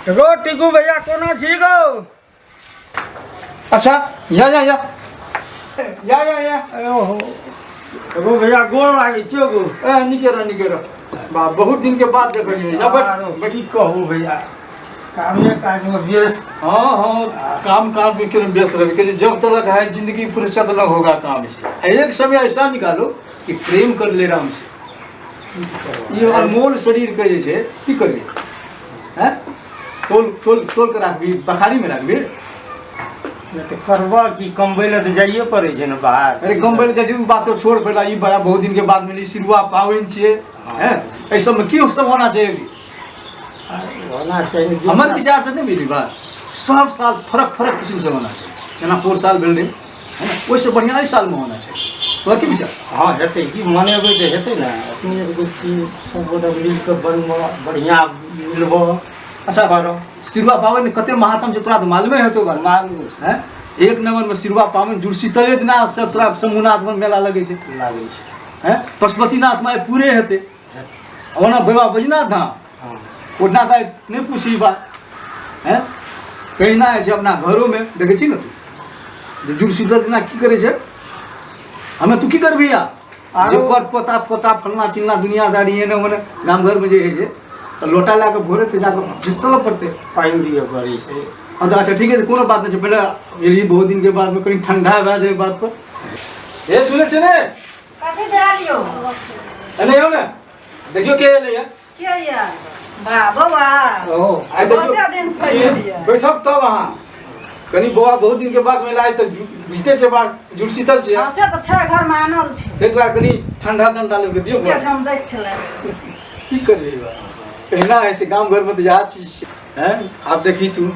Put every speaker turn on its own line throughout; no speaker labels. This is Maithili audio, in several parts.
गो टिकू भैया कोना छी गो
अच्छा या या या या या या
ओहो गो भैया गोर लागै छियो गो
ए निके रह निके रह बा बहुत दिन के बाद देखलियै या बैठ
आरो की कहू भैया कामे काज में व्यस्त
हाँ हाँ काम काज में क्यों व्यस्त रहे क्योंकि जब तक है जिंदगी फुर्सत न होगा काम से एक समय ऐसा निकालो कि प्रेम कर ले राम से ये अनमोल शरीर के जे छै की करबी हैं तोल तोल तोल के राखबी बखारी में राखबी
नहि तऽ करबऽ की कमबै लए तऽ जाइए पड़ै छै ने बाहर
अरे कम बैल जाइ छै ओ बात सब छोड़ पड़ला ई बड़ा बहुत दिन के बाद मिली सिरुआ पाबनि छियै हैं एहि सबमे की सब होना चाहिए अभी
होना चाही जे
हमर विचार से नहि मिली बात सब साल फरक फरक किस्म से होना चाहिए जेना पोर साल भेल रहै है ने ओहिसँ बढ़िआँ एहि सालमे होना चाहिए तोहर की विचार
हँ हेतै की मनेबै तऽ हेतै ने अपने एगो छी सब गोटा मिल कऽ बनबऽ बढ़िआँ मिलबऽ
अच्छा
करऽ
सिरुआ पाबनि कते महात्म छै तोरा तऽ मालूमे हेतौ बात
मालूम छै
हैं एक नंबरमे सिरुआ पाबनि जुड़शीतले दिना सब तोरा शंभुनाथमे मेला लगै छै
लागै छै
हैं पशुपतिनाथमे आइ पूरे हेतै ओना बाबा बैजनाथ धाम
हँ
ओना तऽ आइ नहि पूछी बात हैं कहिना होइ छै अपना घरोमे देखै छी ने तू जे जुड़शीतल दिना की करै छै हमे तू की करबही आ
आरो-
जे पर पोता पोता फलना चिलना दुनियादारी एने ओने गाम घरमे जे होइ छै तऽ लोटा लए कऽ भोरे तऽ जाकऽ झिसलऽ पड़तै
पानि दिअ पड़ै छै
हँ तऽ अच्छा ठीके छै कोनो बात नहि छै पहिले एली बहुत दिनके बादमे कनि ठंडा भए जाइ बात पर हे सुनै छै ने
कथी भेल यौ
एने आउ ने देखियौ के एलै है
के या बा बौआ
ओ आइ देखियौ
बहुते दिन पहिले लिअ।
बैठब तब अहाँ कनि बौआ बहुत दिन के बाद मेला आइ तऽ बुझिते छै बात जुड़शीतल छै
हँ से तऽ छै घरमे आनल छै
ताहि दुआरे कनि ठंडा तंडा लेबके दियौ
ठीके
बौआ
छै हम दै छलै
की करबै बा एहिना होइ छै गाम घरमे तऽ इएह चीज छै हैं आब देखी तू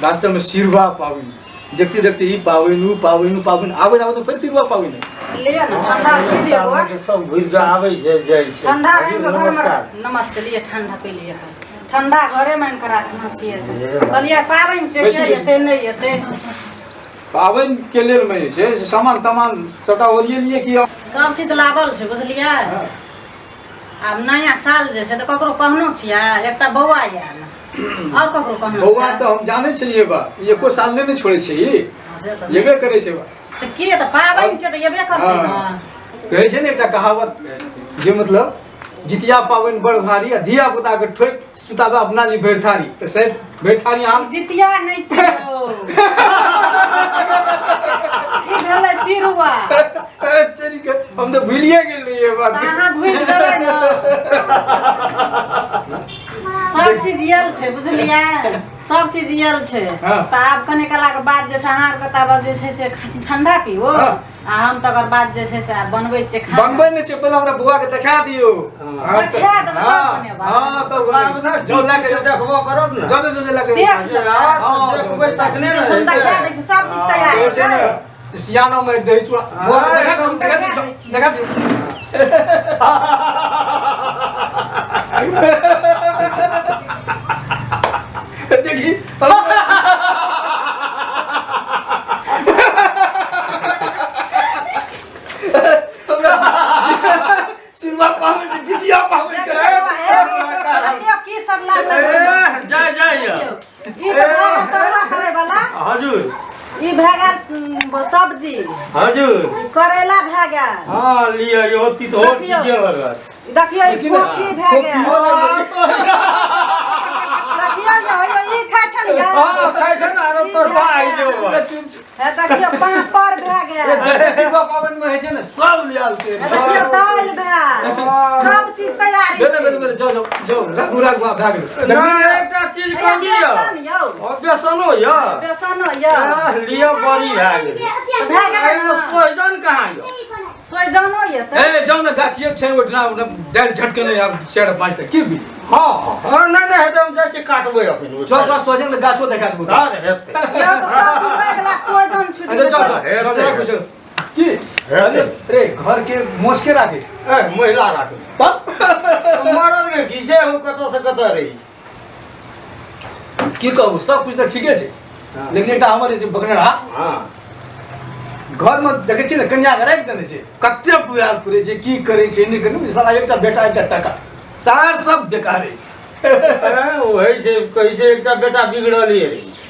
वास्तवमे सिरुआ पाबनि देखते देखते ई पाबनि ऊ पाबनि ऊ पाबनि आबैत आबैत फेर सिरुआ पाबनि है।
लिअ ने ठंडा पी लिअ बौआ
सब घुरि कऽ आबै छै जाइ छै
ठंडा आनि
हजुर,
कऽ घरमे
नमस्कार
नमस्ते लिअ ठंडा पी लिअ ठंडा घरेमे आनि कऽ राखना छियै
हे बाप।
कहलियै पाबनि छै
बेसी
के
बेसी।
एतै नहि एतै
पाबनिके लेल मे जे छै से सामान तामान सबटा ओरिएलियै कि
सब चीज लाबल छै बुझलियै आब नया साल जे छै तऽ ककरो कहनो छियै एकटा बौआ आयल आओर ककरो कहनो
बौआ
छियै
तऽ हम जानै छलियै बा ई एको साल नहि ने छोड़ै छै ई
हँ, से तऽ
एबे करै छै बा
तऽ की तऽ पाबनि छै तऽ एबे करतै ने
हँ। कहै छै ने एकटा कहावत जे मतलब जितिया पाबनि बड़ भारी आ धिया पुता के ठोकि सुताबे अपना ली भरि थारी तऽ शायद भरि थारी अहाँ
जितिया नहि छै ओ। ई भेलै सिरुआ
अरे तेरी के हम तऽ भूलिए गेल रहियै बात
तऽ अहाँ भूलि जेबै ने सब चीज आयल छै बुझलियै सब चीज आयल छै
हँ।
तऽ आब कनि कालाके बाद जे छै अहाँ आरके तब जे छै से ठंडा पीबो
हँ।
आ हम तकर बाद जे छै से आब बनबै छियै खाना
बनबै नहि छै पहिले हमरा बौआ के देखा दियौ हँ तऽ-
देखा देबै तब
हँ,
बनेबै।
हँ तब
आब ने
जाउ लए के
से देखबो करत ने
जाउ जाउ जाउ लए के
देख
जे रात
हँ,
देखबै तखने ने
हम देखा दै छी सब चीज तैयार
कहै छै
छै
ने सियानो मारि दही चूड़ा बौआ के देखा दियौ देखा दियौ देखा दियौ देखी सिरुआ पाबनि जितिया पाबनि
देखियौ की सब लागल
ए, जाय जाय
ई तऽ भऽ गेल तरुआ करे वाला
हजुर
ई भए गेल सब्जी
हजुर
ई करैला भए गेल
हँ लिअ इहो तीत हो
देखियौ।
ठीके लगत
ई देखियौ ई
लेकिन
कोबी भए गेल
कोबियो लागल।
देखियौ जे हइयो ई खाइ छै ने
हँ खाइ छै ने आरो तरुआ आइ जे ओकर।
चुप चुप
हे देखियौ पापड़ भए गेल
जते सिरुआ पाबनि मे होइ छै ने सब लियाल छै
हे देखियौ दालि भेल सब चीज तैयारी
बेले बेले बेले जाओ जाओ जाओ राखू राखू आब भए गेल
नहि एकटा चीज कमी
बेसन
यऽ
यौ
ओ बेसनो यऽ
बेसनो यऽ
आह, लिअ बड़ी भए गेल
भए गेलै
एहिमे
ने
सोहिजन कहाँ यऽ
सोहिजनो यऽ तऽ
ए जाओ ने गाछिए छै ओठना ओठना डारि झटकने आब चारि पाँच टा की भी
हँ हँ नहि नहि हेतै हम जाइ छी काटबै अखन
चल तोरा सोजन के गाछो देखा देबो
हँ हेतै
यौ तऽ सब चीज लागि गेल सोहिजन छुटि
अच्छा चल
गेल
चल
हेतै।
चल राखू चल की
हेतै।
अरे घर के मोछ के राखे
ए महिला राखै
तब
मरद के की छै हम कतऽ से कतऽ रहै छी
की कहू सब कुछ तऽ ठीके छै
हँ।
लेकिन एकटा हमर जे छै बकनेरा
हँ
घरमे देखै छियै ने कन्याके राखि देने छै कते पुआल पुरै छै की करै छै नहि करै साला एकटा बेटा एकटा टका सार सब बेकार अछि।
अरे ओ होइ छै कहै छै एकटा बेटा बिगड़ल रहै छै।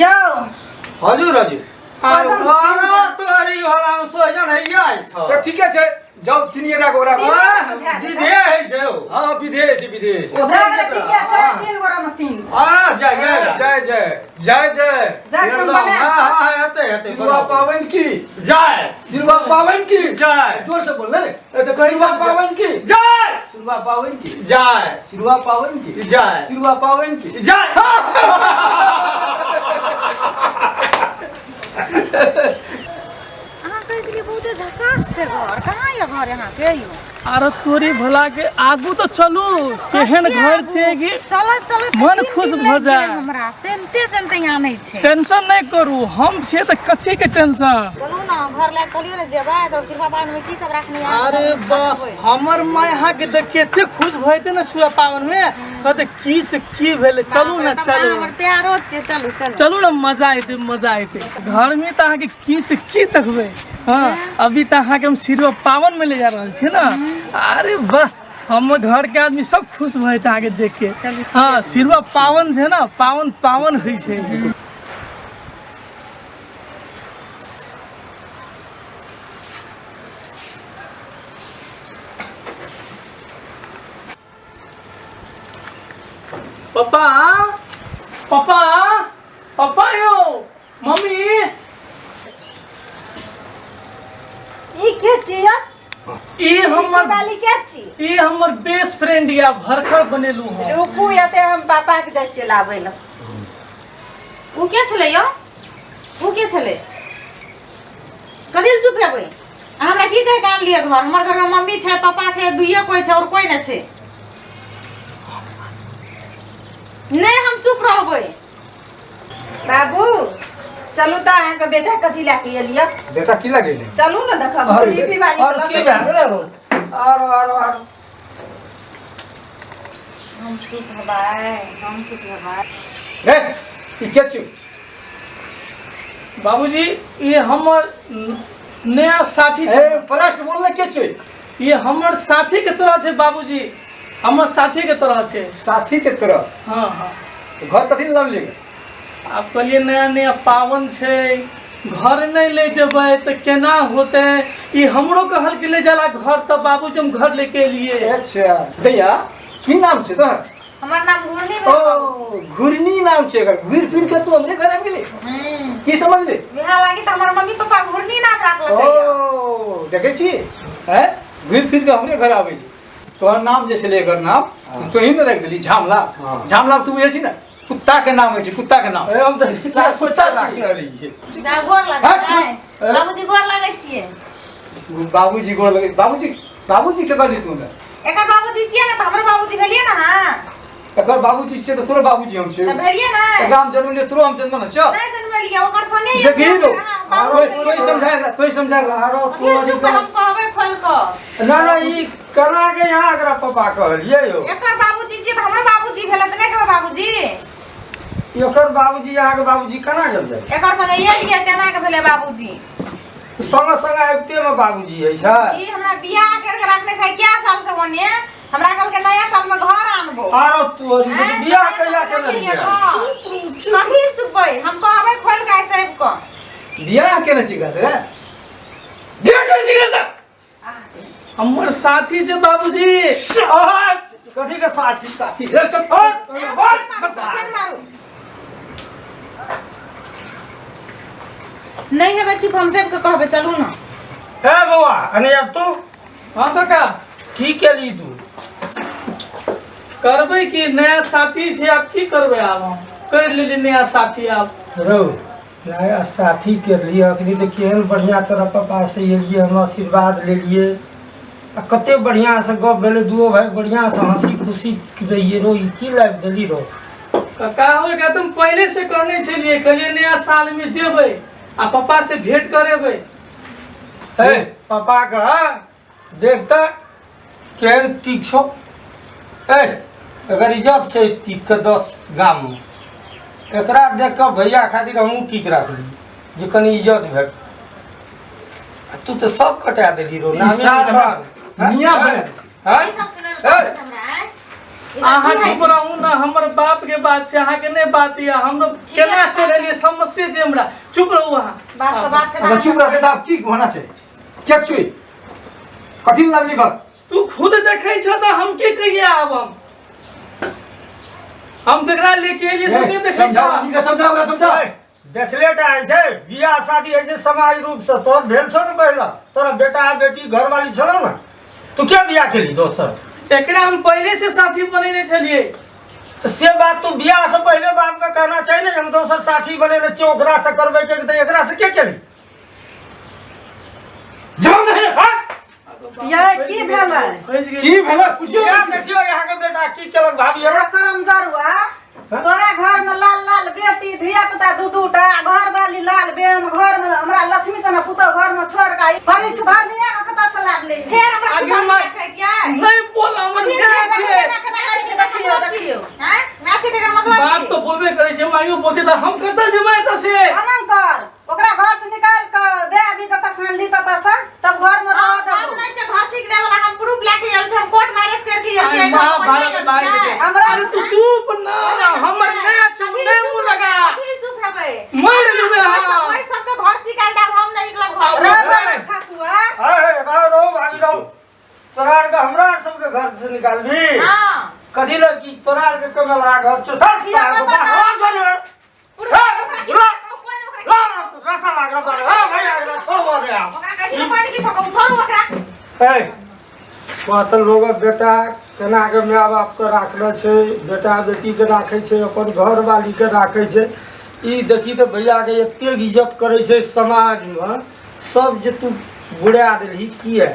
यौ
हजुर हजुर।
सोजन
तोरी होला सोजन हैया छ।
तऽ ठीके छै जाउ तीनिएटा के ओकरा
तीन गोटा से भए
विधे
गेलै।
होइ छै ओ।
हँ विधे छै विधे छै।
भए गेलै ठीके छै तीन गोरा में तीन टा।
आ जय जय
जय जय जय जय
जय सुन बने।
हाँ हाँ हेतै हेतै।
सिरुआ पाबनि की
जय
सिरुआ पाबनि की
जय।
जोर से बोल ने।
ए तऽ कहै
सिरुआ पाबनि की
जय
सिरुआ पाबनि की
जय
सिरुआ पाबनि की
जय
सिरुआ पाबनि की
जय।
अहाँ कहै छलियै बहुते झकास छै घर, कहाँ यऽ घर अहाँके यौ?
अरे तोरी भोला के आगू तो चलू, केहन घर छै कि
चलत चलत
मन
तीन
खुश
दिन
भऽ
लागि गेल
जाय।
हमरा चलते चलते यहाँ नहि छै।
टेंशन नहीं करू, हम छियै तऽ कथी के टेंशन।
चलू ने घर लए कहलियै ने जेबै तऽ सिरफा पान में की सब राखने यऽ?
अरे वाह, हमर माय अहाँ के देख के एते खुश भऽ जेतै ने सिरफा पाबनि में, कहते की से की भेलै। चलू ने चलू,
हमर प्यारो छै, चलू चलू
चलू ने, मजा एतै मजा एतै। घर में तऽ अहाँके की से की देखबै। हाँ अभी तऽ अहाँके हम सिरवा पाबनि में ले जा रहल छी ने। अरे वाह, हमर घर के आदमी सब खुश भऽ जेतै अहाँके देख के। हाँ सिरवा पाबनि छै ने, पाबनि पाबनि होइ छै। पप्पा पप्पा पप्पा यो मम्मी
ई के छियै?
ई हमर
वाली के छी?
ई हमर बेस्ट फ्रेंड या भरखर बनेलू हम।
रुकू एते हम पापा के जाइ छियै लाबै लए। उ के छलै यौ? उ के छलै? कथी लए चुप हेबै? हमरा की कहि के आनलियै घर? हमर घर में मम्मी छै पापा छै दुइये कोइ छै और कोइ नहि छै। नहि हम चुप रहबै। बाबू चलू तऽ अहाँके बेटा कथी लए के एलियै?
बेटा की लगेले?
चलू ने देखब टीवी वाली
और की भए गेलै रो? आरो आरो आरो
हम चुप हेबै, हम चुप हेबै।
रे ई के छियौ?
बाबूजी ई हमर नया साथी छै।
ए फर्स्ट बोलले के छियौ?
ई हमर साथी के तरह छै बाबूजी, हमर साथी के तरह छै।
साथी के तरह?
हाँ हाँ।
घर कथी लऽ लेगे?
आब कहलियै नया नया पाबनि छै, घर नहि ले जेबै तऽ केना होतै। ई हमरो कहल कि ले जाला घर, तऽ बाबूजी हम घर लेके एलियै।
अच्छा दैया की नाम छै तोहर?
हमर नाम घुरनी
ओ
भेल।
घुरनी नाम छै एकर। घुरि फिर के तू हमरे घर आबि गेली? की समझली?
इएह लागी तऽ हमर मम्मी पापा घुरनी नाम राखलकै।
ओ देखै छी हैं घुरि फिर के हमरे घर आबै छै। तोहर नाम जे छलै एकर नाम तोही ने राखि देली झामला। झामला तू बुझै छी ने कुत्ता के नाम होइ छै, कुत्ता के नाम।
ए हम तऽ कुत्ता राखने रहियै।
गोर लागै बाबूजी, गोर लागै छियै।
बाबूजी गोर लगै? बाबूजी बाबूजी के कहली तू ने?
एकर बाबूजी छियै ने तऽ हमरो बाबूजी भेलियै ने। हाँ
एकर बाबूजी छियै तऽ तोरो बाबूजी हम छियै।
तऽ भेलियै ने।
एकरा हम जन्म लियै तोरो हम जन्म ने चल।
नहि जन्मेलियै ओकर संगे
देखी रो कोई समझाए एकरा, कोई समझाए एकरा।
आरो तोरी
चुप हम कहबै खोल कऽ।
ना ना ई केना के यहाँ एकरा पापा कहलियै यौ?
एकर बाबूजी छियै तऽ हमरो बाबूजी भेलै तऽ नहि कहबै बाबूजी?
एकर बाबूजी अहाँके बाबूजी केना गेलै?
एकर संगे एलियै तेना के भेलै बाबूजी।
संगे संगे आबिते मे बाबूजी होइ छै।
ई हमरा बियाह करके रखने छै कै साल से ओने, हमरा कहलकै नया साल में घर आनबो।
आरो तोरी बियाह कहिया केने रहियै?
कथी चुपबै? हम कहबै खोल के आइ साहब कऽ।
बियाह केने छी एकरा से? बियाह केने छी एकरा से?
हमर साथी छै बाबूजी।
कथी के साथी?
साथी चल चल
मारू नहीं हेबै चुप, हम सबके कहबै। चलू ने।
ए बौआ अने आब तू।
हाँ काका
की केली तू?
करबै कि नया साथी छै, आब की करबै? आब हम कर लेली नया साथी आब।
रौ नया साथी के लिए अखनी तऽ केहन बढ़िया तरह पापा से एलियै, हम आशीर्वाद लेलियै आ कते बढ़िया से गप भेलै, दुओ भाई बढ़िया से हंसी खुशी रहियै। रो ई की लाबि देली रो?
काका हो एकरा तुम पहले से कहने छलियै, कहलियै नया साल में जेबै आ पापा से भेंट करेबै।
ए पापा के देख तऽ केहन टीक छौ। ए एकर इज्जत छै टीक के 10 गाम में, एकरा देख कऽ भैया खातिर हमहूँ टीक राखली जे कनि इज्जत भेट। तू तऽ सब कटा देली रो नामे
साल
निशान।
हमरा मियाँ बने।
हाँ?
ई सब सुनै लए पड़ै छै हमरा, आँय? ई सब
अहाँ
की होइ
चुप
छै?
रहू ना हमर बाप के बात छै अहाँ के नहि बात यऽ हम तो केना चलि एलियै समस्या छै हमरा चुप रहू अहाँ
बाप के बात छै
अच्छा चुप रहके तऽ आब की होना छै क्या छुई कथी लए लाबली घर
तू खुद देखै छ तऽ हम की कहिए आब हम केकरा लेके एलियै से नहि देखै
समझाओ
छ
नीक से समझाओ ओकरा समझाओ
ए, देखले टा होइ छै बियाह शादी होइ छै समाज रूप से तोहर भेल छौ ने पहिले तोरा बेटा बेटी घरवाली छलौ ने तू क्या बियाह केली दोसर
एकरा हम पहिले से साथी बनेने छलियै
तऽ से बात तू बियाह से पहिले बाप के कहना चाही ने जे हम दोसर साथी बनेने छियै ओकरा से करबै के तऽ एकरा से के केली
जवाब दे
हाँ?
यै की भेलै
फँसि गेल
की भेलै पुछियो
इएह देखियौ यहाँ के बेटा की केलक भाभी
तोरा करम जरुआ तोरा घर में लाल लाल बेटी धिया पुता दू दू टा घर वाली लाल बेम घर में हमरा लक्ष्मी सन पुतोह घर में छोड़ के आई बड़ी छुधानिया के कतऽ से लागले
फेर हमरा
आगे
छुपा
माय-
देखै छियै
नहि बोल हमर
अभी
माय
देखै
छै
केना केना करै छै देखियौ देखियौ आँय माय छै तेकर मतलब
बाप
की
तो बोलबे करै छै माइयो बोलते तऽ हम कतऽ जेबै एतऽ से
अनंग कर ओकरा घर से निकाल के दे अभी जतऽ से आनली ततऽ से तब घर में रह
हम
देबो
नहि छै घर सीख ले वाला हम प्रूफ लए के आयल छी हम कोर्ट मैरिज करके आयल
अरे
छियै घर
महाभारत
में
भाई
आयल छियै।
हमरा
अरे तू चुप ना हमर माय छै उ नहि मुँह लगा
अभी चुप हेबै
मरि जेबै अहाँ
ओहि सबके घर सिखायल देब हम नहि निकलब घर
रह बाबा खसुआ
अरे रहो रहो भाभी रहो तोरा आरके हमरा आर सबके घर से निकालबी
हां
कथी लए कि तोरा आरके कमला घर छौ सब
किया
सार
कतऽ
आवाज बजे रसा लागल बा हां भाई आगरा छोड़ दे आप
ओकरा कहै छै पानि की छकौ छोड़ू ओकरा
ए कहत लोग बेटा केना के माय बापके राखने छै बेटा बेटीके राखै छै अपन घरवालीके राखै छै ई देखी तऽ भैयाके एतेक इज्जत करै छै समाजमे सब जे तू बुरा देलही किया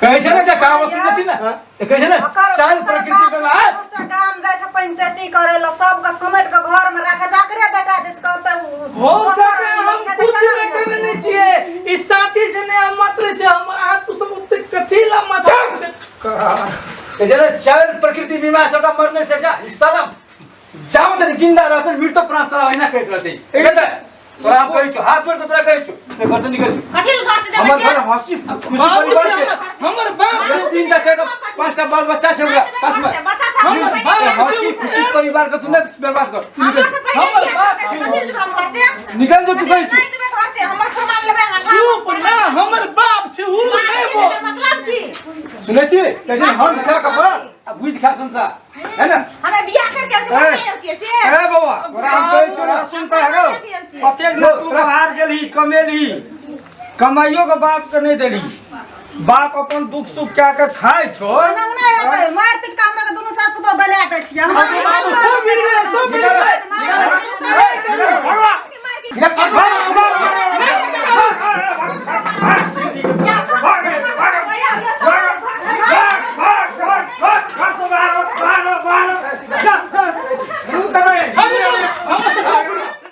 कहै छै ने जे कहावत सुनने छी ने
हाँ?
कहै छै ने
ओकर
चाल
ओकर
प्रकृति
बाप
बेला
सौंसे गाम जाइ छै पंचायती करै लए सबके समेट के घर में राखे जाकरे बेटा जे करतै उ
हो
दोसर
काका हम
आदमी के
कुछ
केना
नहि करने छियै ई साथी छै ने हम मात्र छै हमर अहाँ तू सब ओते कथी ला माथा
कहै छै ने चाल प्रकृति बीमा सबटा मरने से जा ई साला जाम तक जिंदा रहतै मृत प्राण साला ओहिना कहैत रहतै कहतै तोरा हम कहै छौ हाथ जोड़ के तोरा कहै छौ नहि घर से निकल जो
कथी घर से
हमर
देबै
घर हंसी खुशी
बाबू
परिवार
छै
छै
हमर हमर बाप छै
तीन टा चारि टा पाँच टा बाल बच्चा छै हमरा पास में
बच्चा छै
हमर
हमर
बाप
हंसी खुशी परिवार के तू नहि बर्बाद कर तू निकल
हमर से पहिले
हमर
बियाह
बाप
करके
छै।
कथी हम घर से
निकल जो तू कहै छौ
नहीं देबै घर से हमर सामान लेबै अहाँ
चुप ना हमर बाप छै उ नहि बोल
मतलब की
सुनै छी कहै छै हम खा कपड़ा आ बुझि खा संसार है ना
हमे बियाह करके आयल छियै, नहीं आयल छियै से
ए बौआ
तोरा हम कहै छौ ना
सुन पर हगो अतेक ने तू बाहर गेलही कमेलही कमाइयो के बाप के नहीं देलही बाप अपन दुख सुख कए के खाइ छौ
अनंग नहि हेतै मारि पीट के हमरा के दुनू सास पुतोह बला दै छियै हमरा
अरे बाबू सब मिल गेलै सब मिल गेलै